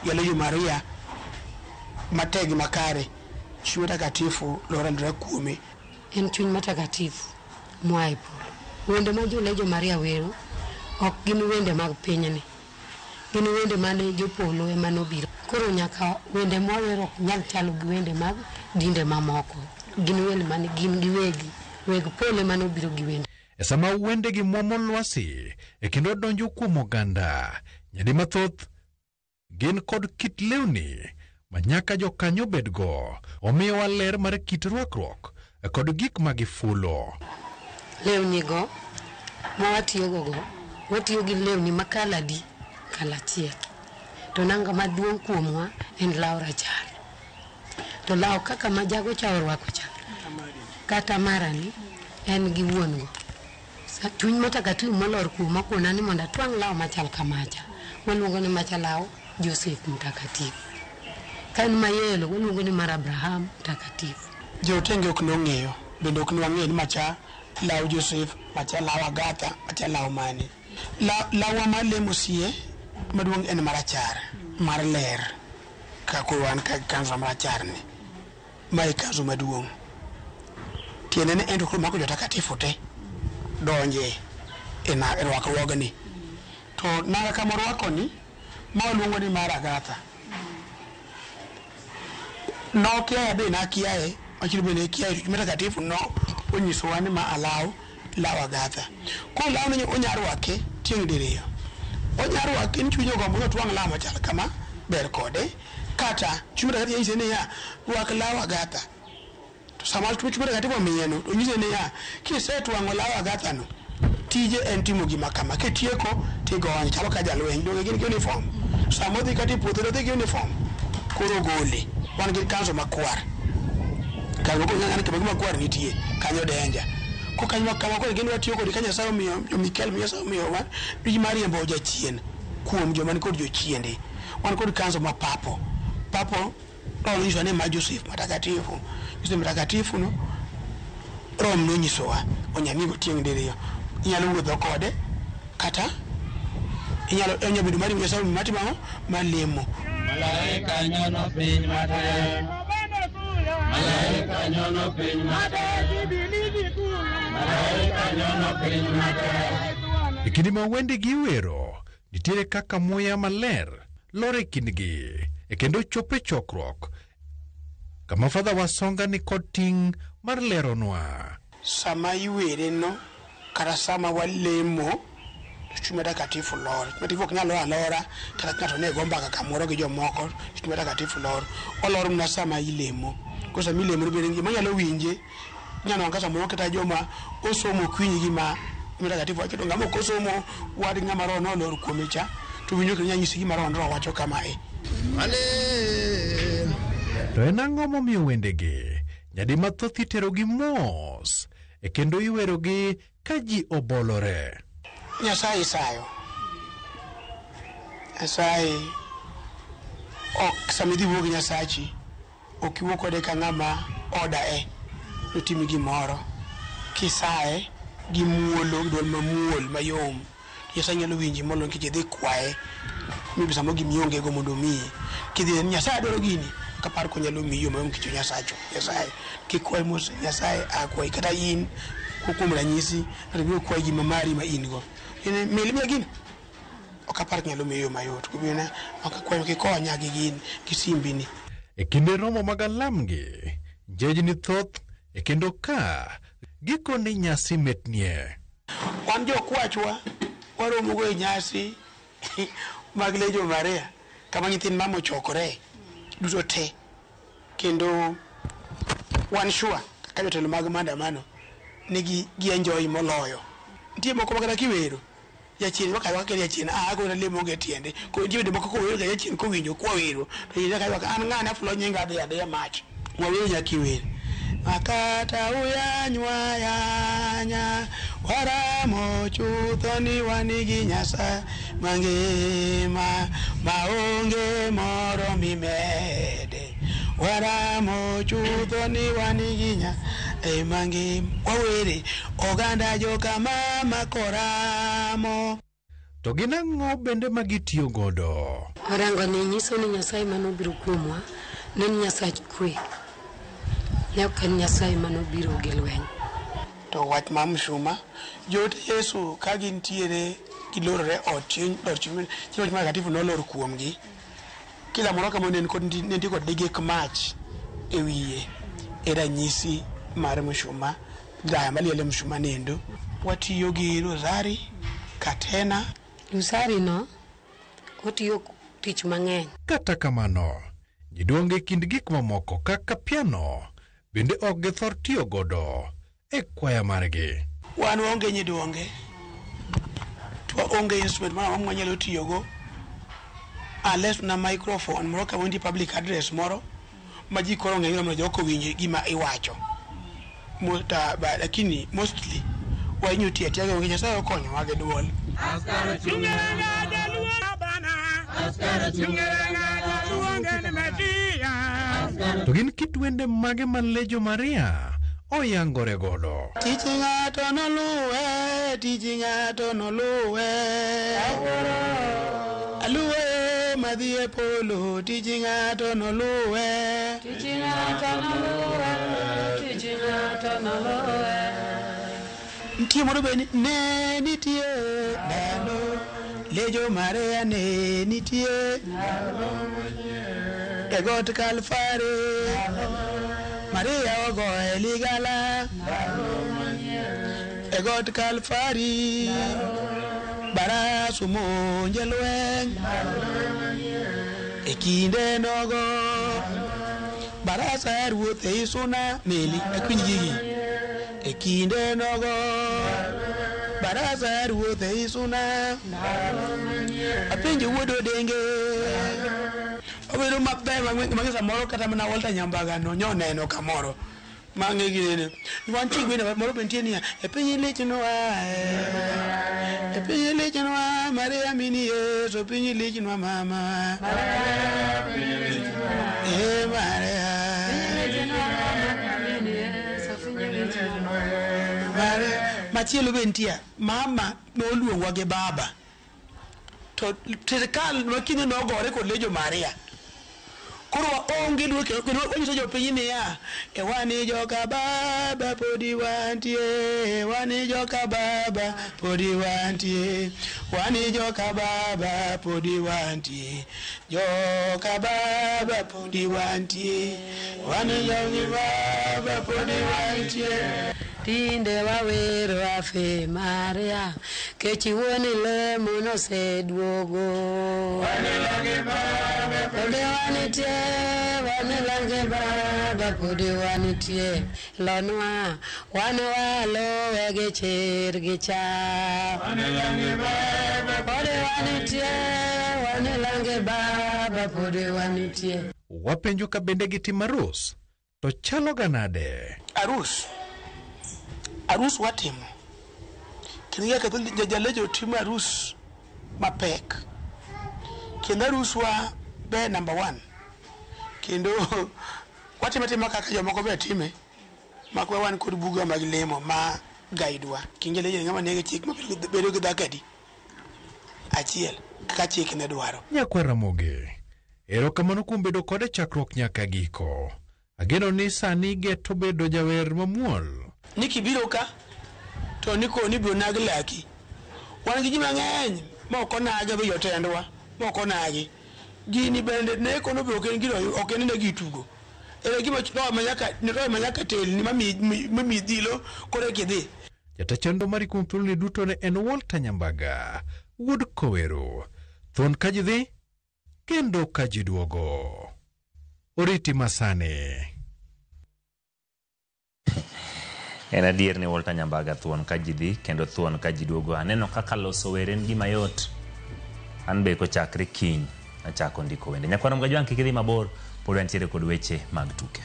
ya Legion Maria mateg makare. Chuny Mtakatifu lorandore kuome. En Chuny Mtakatifu moa e polo. Wende ma jo Legion Maria wero ok gin wende mag pinyni. Gin wende mane jopolo ema nobiro. Koro nyaka wende mwawero ok nyal chalo gi wende mag dinde mamoko. Gin wende mane gin giwegi. Weg polo ema nobiro gi wende. E sama wendegi mwomo lwasi e kendo donjo kuom oganda, nyadi mathoth gin kod kit lewni ma nyaka jokanyo bedgo. Omiyowa ler mar kit rwakruok kod gik ma gifulo. Lewni go ma watiyogo go, watiyo gi lewni ma kala di, kala achiel. To nanga maduong' kuomwa en law rachar. To law kaka ma jago cha orwako cha, kata marani, en gi wuon go. Chuny Mtakatifu molor kuoma kona ni mondo atwang' law machal kamacha. Waluongo ni macha law Joseph Mtakatifu. Ka en mayelo, waluongo ni mar Abraham Mtakatifu. Jorotenge ok nong'eyo, bende ok nwang'eyo ni macha law Joseph, macha law Agatha, macha law mane. Lawwa mar lemo sie maduong' en marachar, mar ler. Ka koro wan ka kanzu marachar ni, ma e kanzu maduong'. Tiende ni en to koro mako jotakatifu te donje e rwakruogni. To nanga kama orwako ni, ma waluongo ni mar Agatha. Nokiaye be nakiaye, machielo be ne kiaye, to Chuny Mtakatifu no onyisowa ni ma alaw, law Agatha. Koro lawni onya rwake tieng' diriyo. Onya rwake ni chunye ogombo ni otwang' law machal kama, ber kode, kata Chuny Mtakatifu nyise niya, rwak law Agatha. To sama Chuny Mtakatifu omiye no, to onyise niya, kisetwang'o law Agatha no, tije en timo gima kama. Kitieko, tigonye, chalo ka jalweny, donge gin gi uniform. Sama odhi kata e puodho, odhi gi uniform, koro ogole. Wan gi kanzo makwar. Kanzo koro ng'ani kama makwar nitie, kanyo danger. Ko kanyo kama koro gin watiyo kode ka Nyasaye omiyo jo Mikael Nyasaye omiyo wa tij mar riembo jachien kuom joma nikod jochiende. Wan kod kanzo ma papo. Papo Roho nonyisowa ni ma Joseph Mtakatifu. Joseph Mtakatifu no Roho nonyisowa onyamigo tieng' diriyo. Inyalo wuotho kode kata inyalo onya bedo mari Nyasaye matimo ang'o? Malemo. Malaika nyono piny matek. Malaika nyono piny matek. Malaika nyono piny matek. E kinde ma wendegi iwero, nitiere kaka muya maler lor e kindgi e kendo chopo e chokruok kama Fadha Wasonga ni kod ting' mar leronwa. Sama iwere no kata sama walemo to Chuny Mtakatifu lor. Chuny Mtakatifu ok nyal lor alora kata ng'ato ne go mbaka kamoro gi jomoko, Chuny Mtakatifu lor. Olor mana sama ilemo. Koro sama ilemo no bende gima nyalo winje, inyalo nwang'o ka samoro kata joma osomo ok winj gima Chuny Mtakatifu wacho to ng'ama ok osomo wad ng'ama Roho nolor kuome cha to winjo kendo nyalo nyisi gima Roho wacho kamae. To en ang'o momiyo wendegi nyadi mathoth iterogi mos e kendo iwerogi ka ji obolore? Nyasaye isayo. Nyasaye ok sama idhi wuo gi Nyasachi ok iwuo kode ka ng'ama oda e notimi gimoro. Kisaye gi muolo gi duol mamuol mayom, Nyasaye nyalo winji moloyo nikech idhi kwaye maybe samoro gima ionge go mondo omiyi. Kidhi ni Nyasaye adwaro gini, ok apar konyalo miyi yo mayom nikech o Nyasacho. Nyasaye kikwaye mos Nyasaye akwayi kata in kuom ranyisi ng'ato biro kwayi gima mari ma in go. Mil miya gino. Ok apar kinyalo miyi yo mayot. Kobiro ok akwayo kikonya gi gini gi simbi ni. E kinde romo mag alamgi, njejni thoth e kendo ka gikone nyasi mitnie. Wan jokwachwa waromogo e nyasi mag Legion Maria kama nyithind mama ochokore duto te kendo wan sure kaka jotelo mag maandamano ni gi enjoy moloyo. Nitie moko ma kata kiwero jachien ywak aywaka kendo jachien a agona lemo onge tiende. Koro nitie wende moko kowero ga jachien kowinjo kwawero to ywak aywaka an ng'ane afulo nyinga adhi adhiya mach. Wawero nyaka iwer. Makata uyanywa yanya waramo chutho ni wan gi Nyasaye mangima maonge moro mimede. Waramo chutho ni wan gi Nyasaye mangima. Wawere oganda joka mama koramo. To gin ang'o bende ma gitiyo godo? Orengo ni nyiso ni Nyasaye manobiro kuomwa ne en Nyasach kwe, ne ok en Nyasaye manobiro gi lweny. To wach mar msuma, joote Yesu ka gintiere gilorore ot chieng' dhoot chieng' Roho Mtakatifu nolor kuomgi. Kila moro kama ne nitie kod ligek mach e wiye e ranyisi mar msuma, ndaya maliel e msuma nendo. Watiyo gi rosari, katena. Rosari no otiyo tich mang'eny. Kata kamano, nyiduonge e kind gik mamoko kaka piano bende ok githor tiyo godo e kwaya margi. Wan waonge nyiduonge, to waonge instrument moro amora mwanyalo tiyogo unless na microphone moro kama nitie public address moro ma ji koro ng'eyo mondo jok owinj gima iwacho. Lakini mostly wahinyo tiyo atiya gi Nyasaye okonyowa gi duol. To gin kit wende mage ma Lejo Maria oyangore godo? Tich ng'ato noluwe, tich ng'ato noluwe. Aluwe madhi e polo, tich ng'ato noluwe. Tich ng'ato noluwe, tich ng'ato noluwe. Nitie moro be ne nitie ndalo Lejo Maria ne nitie e got Kalfari. Maria ogoye ligala e got Kalfari. Barasu monje lweny e kinde nogo. Barasa ruoth e isuna meli akwinj gigi e kinde nogo. Barasa ruoth e isuna apenjo wuod Odenge obedo maber mang'e samoro kata mana Walter Nyambaga no nyoneno kamoro mang'e ginene wantie gwene moro be nitie niya e piny lichnwa e piny lichnwa Maria mini Yesu piny lichnwa mama e Maria machielo be nitie mama noluongwa gi baba to sirikal makinde nogore kod Lejo Maria. Koro waonge luor kendo wanyiso jopiny niya e wani joka baba podi wantie, wani joka baba podi wantie, wani joka baba podi wantie, joka baba podi wantie, wani joka baba podi wantie. Tinde wawero Ave Maria, kechi wuon lemo noseduogo. Podi wanitie, wanilange baba, podi wanitie. Lonwa, wan walowe gi chir gi cha. Podi wanitie, wanilange baba, podi wanitie. Wapenjo ka bende gitimo arus, to chalo ga nade? Arus. Arus watimo. Kendo kaka jalejo timo arus mapek. Kendo aruswa be number 1. Kendo watime tima kaka jomoko be time. Makwa wan kod buga mag lemo ma guide wa. Kinge lejo ng'ama nigi chik ma bedo gi dhako adi? Achiel kaka chik ne dwaro. Nyakwar Ramogi, erokamano kuom bedo kode chakruok nyaka giko. Ageno ni sani geto bedo jawer mamuol. Ni kibiro ka to nikoni ibiro nag laki. Wan gi ji mang'eny ma ok onagi be jotendwa ma ok onagi. Gini bende ne kono be ok en gino ok en ne gitugo. Ere gima roho manyaka telni mamiyi dhilo koro kidhi. Jata chenro mari kuom thuoloni duto ne en Walter Nyambaga, wuod Kowero. Thuon ka ji dhi, kendo ka ji duogo. Oriti masani. En adier ni Walter Nyambaga thuon ka ji dhi kendo thuon ka ji duogo. Aneno kaka loso wer en gima yot. An be kochakre kiny achako ndiko wende. Nyakwar Mgajwang' kik idhi mabor, pod wantiere kod weche mag tuke.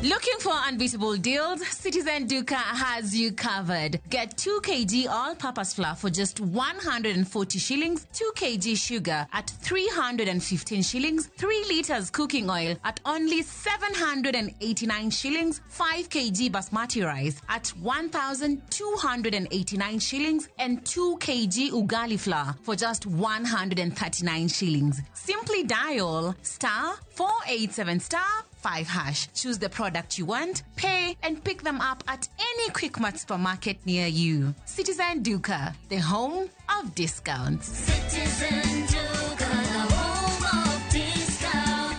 Looking for unbeatable deals? Citizen Duka has you covered. Get 2 kg all-purpose flour for just 140 shillings, 2 kg sugar at 315 shillings, 3 liters cooking oil at only 789 shillings, 5 kg basmati rice at 1,289 shillings, and 2 kg ugali flour for just 139 shillings. Simply dial *487 *5#. Choose the product you want, pay, and pick them up at any Quickmart supermarket near you. Citizen Duka, the home of discounts. Citizen Duka, the home of discount.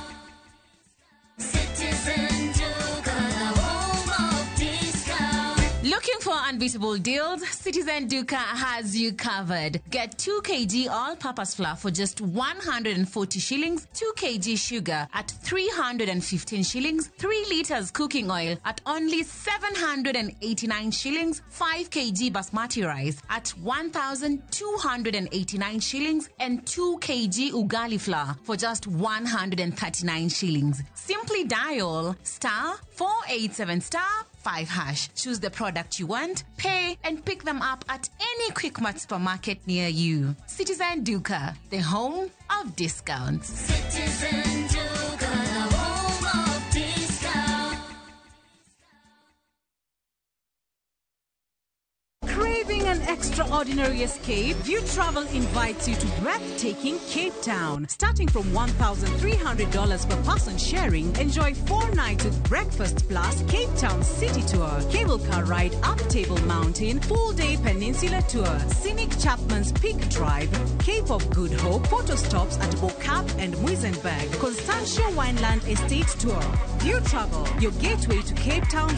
Citizen Duka, the home of discount. Looking for unbeatable deals? Citizen Duka has you covered. Get 2 kg all-purpose flour for just 140 shillings, 2 kg sugar at 315 shillings, 3 liters cooking oil at only 789 shillings, 5 kg basmati rice at 1,289 shillings, and 2 kg ugali flour for just 139 shillings. Simply dial *487 *5#. Choose the product you want, pay, and pick them up at any Quickmart supermarket near you. Citizen Duka, the home of discounts. Citizen Duka, the home of discount. Craving an extraordinary escape? View Travel invites you to breathtaking Cape Town. Starting from $1,300 per person sharing, enjoy 4 nights with breakfast plus Cape Town City Tour, cable car ride up Table Mountain, full-day peninsula tour, scenic Chapman's Peak Drive, Cape of Good Hope, photo stops at Bo-Kaap and Muizenberg, Constantia Wineland Estate Tour. View Travel, your gateway to Cape Town's